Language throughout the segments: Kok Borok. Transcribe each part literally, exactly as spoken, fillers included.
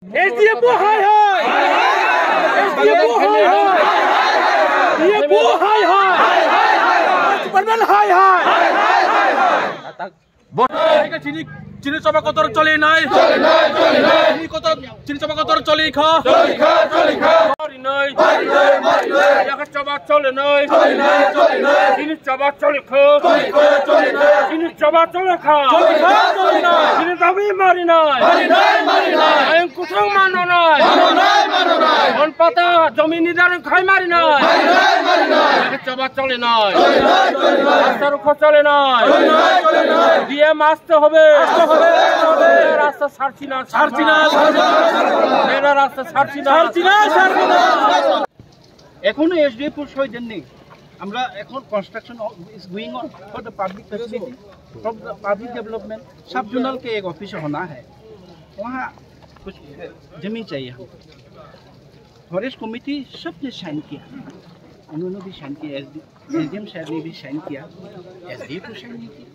এসডিএফ হায় হায়। এসডিএফ হায় হায়। এসডিএফ হায় হায়। সুপারম্যান হায় হায়। চিনি, চিনি চবা কতর চলে নাই। চলে নাই, চলে নাই। চিনি কতর, চিনি চবা কতর চলে খা। চলে খা, চলে খা। মারি নাই। মারি নাই, মারি নাই। এক চবা চলে নাই। চলে নাই, চলে নাই। চিনি চবা চলে খা। চলে খা, চলে খা। চিনি চবা চলে খা। চলে খা, চলে খা। চিনি দাবি মারি নাই। মারি নাই, মারি নাই। আইন কুসুম মানো নাই। মানো নাই, মানো নাই। বন পাতা জমি নির্ধারণ খাই মারি নাই। মারি নাই, মারি নাই। এক চবা চলে নাই। চলে নাই, চলে নাই। রাস্তার উপর চলে নাই। চলে নাই, চলে নাই। ডিএম আসতে হবে। আসতে হবে, আসতে হবে। এরা রাস্তা ছাড়ছি না। ছাড়ছি না, ছাড়ছি না। এরা রাস্তা ছাড়ছি না। ছাড়ছি না, ছাড়ছি না। এখনো এসডিএফ সই দেননি। আমরা এখন construction is going on for the public facility, for the public development। Sub zonal के एक ऑफिस होना है, वहाँ कुछ जमीन चाहिए हमको। फॉरेस्ट कमेटी सबने साइन किया, उन्होंने भी साइन किया, एसडी एसडीएम साहब ने भी साइन किया, एसडीएफ तो साइन नहीं किया।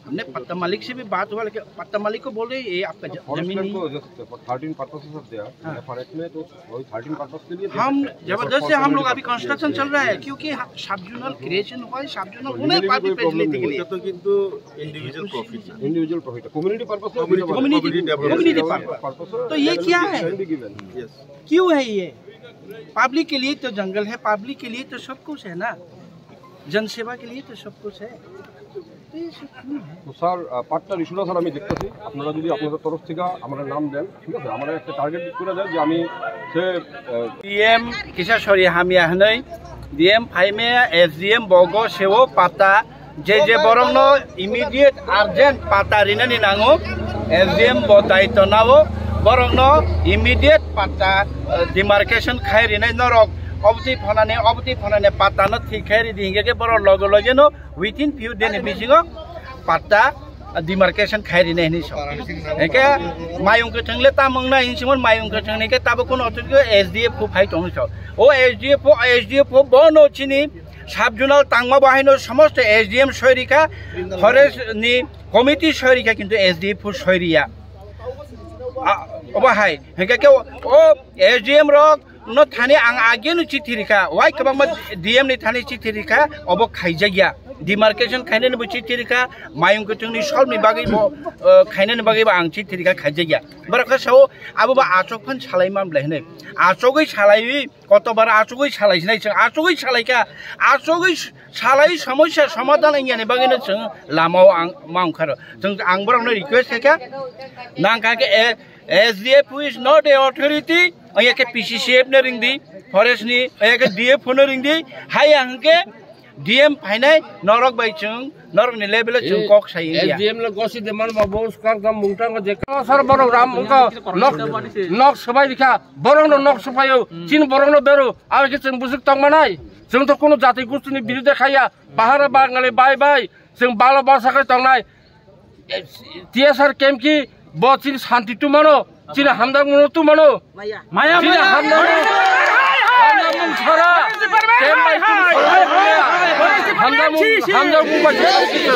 हमने पट्टा मालिक से भी बात हुआ, लेकिन पट्टा मालिक को बोल रहे, "ये आपका ज-, फॉरेस्ट जमीन लैंड नहीं है।" तो जैसे थर्टीन पर्पसेस ऑफ दिया, हाँ। फॉरेस्ट में तो वही थर्टीन पर्पस के लिए हम दिया। जबरदस्ती, हम लोग अभी कंस्ट्रक्शन चल रहा है, क्योंकि हम सब जोनल क्रिएशन हुआ है, सब जोनल होना है, लीगली भी पार्टी कोई प्रॉब्लम प्रेसिडेंट के नहीं लिए। है। तो किंतु इंडिविजुअल प्रॉफिट है। इंडिविजुअल प्रॉफिट है, community purpose, community, community, community purpose. Purpose. तो ये क्या है? Can be given. यस। क्यों है ये? पब्लिक के लिए तो जंगल है, पब्लिक के लिए तो सब कुछ है ना, जनसेवा के लिए तो सब कुछ है। তো স্যার, আহ, পাট্টার ইস্যুটা স্যার আমি দেখতেছি, আপনারা যদি আপনাদের তরফ থেকে আমার নাম দেন, ঠিক আছে, আমরা একটা টার্গেট করে দেন যে আমি সে, ah, DM kisa sori hamya hwnwi, DM phaimaya, SDM bogo seo patta, je je borokno immediate urgent patta rinani nango, SDM bo daityo nao, borokno immediate patta, uh, demarcation khai rinai norok, obotwi phonani, obotwi phonani patta no thik khai ridi, hingke khe borok loge loge no within few day ni bisingo patta demarcation khai rinai hinwi sok. Hingke mayung kwthwng le tamung nai hinwi simo, mayung kwthwng ni khe tabuk kuno otwtwi S D F phai tong sok. O S D F, S D F bono chini sub zonal tangma bo haino somosto S D M soi rikha, forest ni committee soi rikha, kintu S D F soi riya. A, obo hai, hingke khe o S D M rok no thani ang ageno chithi rikha, wai kwbangma D M ni thani chithi rikha, obo khaijakya. Demarcation khainani bo chithi rikha, mayung kwthwng ni solve ni bagwi bo, eh, khainani bagwi bo ang chithi rikha, khaijakya. Borok khe sao, abo bo achuk phan salai man belai hinwi. Achugwi salaiwi, kotobar achugwi salai sinai chwng, achugwi salai kha, achugwi salai somosya somadhan wngya ni bagwi no chwng lama o ang ma wngkha ro. Chwng ang borok no request khaikha, nang kha khe, eh, S D F is not a authority, aya khe P C C F no ring di, forest ni, aya khe D F no ring di, haya hwnkhe D M phainai norok bai chwng, norok ni level o chwng kok sai ya. S D M le gosi de man ma bo skar dam mungtang je. Sar borok ram mungka nok, nok swbai dikha, borok no nok swbai o, chin borok no bero, aro khe chwng busuk tong manai, chwng to kuno jati gusti ni birude khaya, bahara bangali bai bai, chwng balo basa khai tongnai. T S R camp ki bo chini shanti tu mano, chini hamdang mano tu mano. Maya, chini maya. Hamdang mano. Hamdang mung sara. Camp bai tu sara. Hamdang mung, hamdang mung bai tu.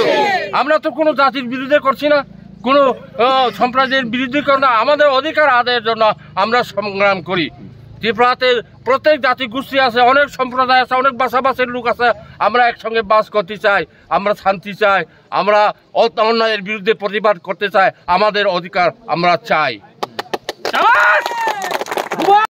আমরা তো কোনো জাতির বিরুদ্ধে করছি না, কোনো, আহ, সম্প্রদায়ের বিরুদ্ধে করছি না। আমাদের অধিকার আদায়ের জন্য আমরা সংগ্রাম করি। ত্রিপুরাতে প্রত্যেক জাতি গোষ্ঠী আছে, অনেক সম্প্রদায় আছে, অনেক ভাষাভাষীর লোক আছে। আমরা একসঙ্গে বাস করতে চাই, আমরা শান্তি চাই, আমরা অত-, অন্যায়ের বিরুদ্ধে প্রতিবাদ করতে চাই, আমাদের অধিকার আমরা চাই।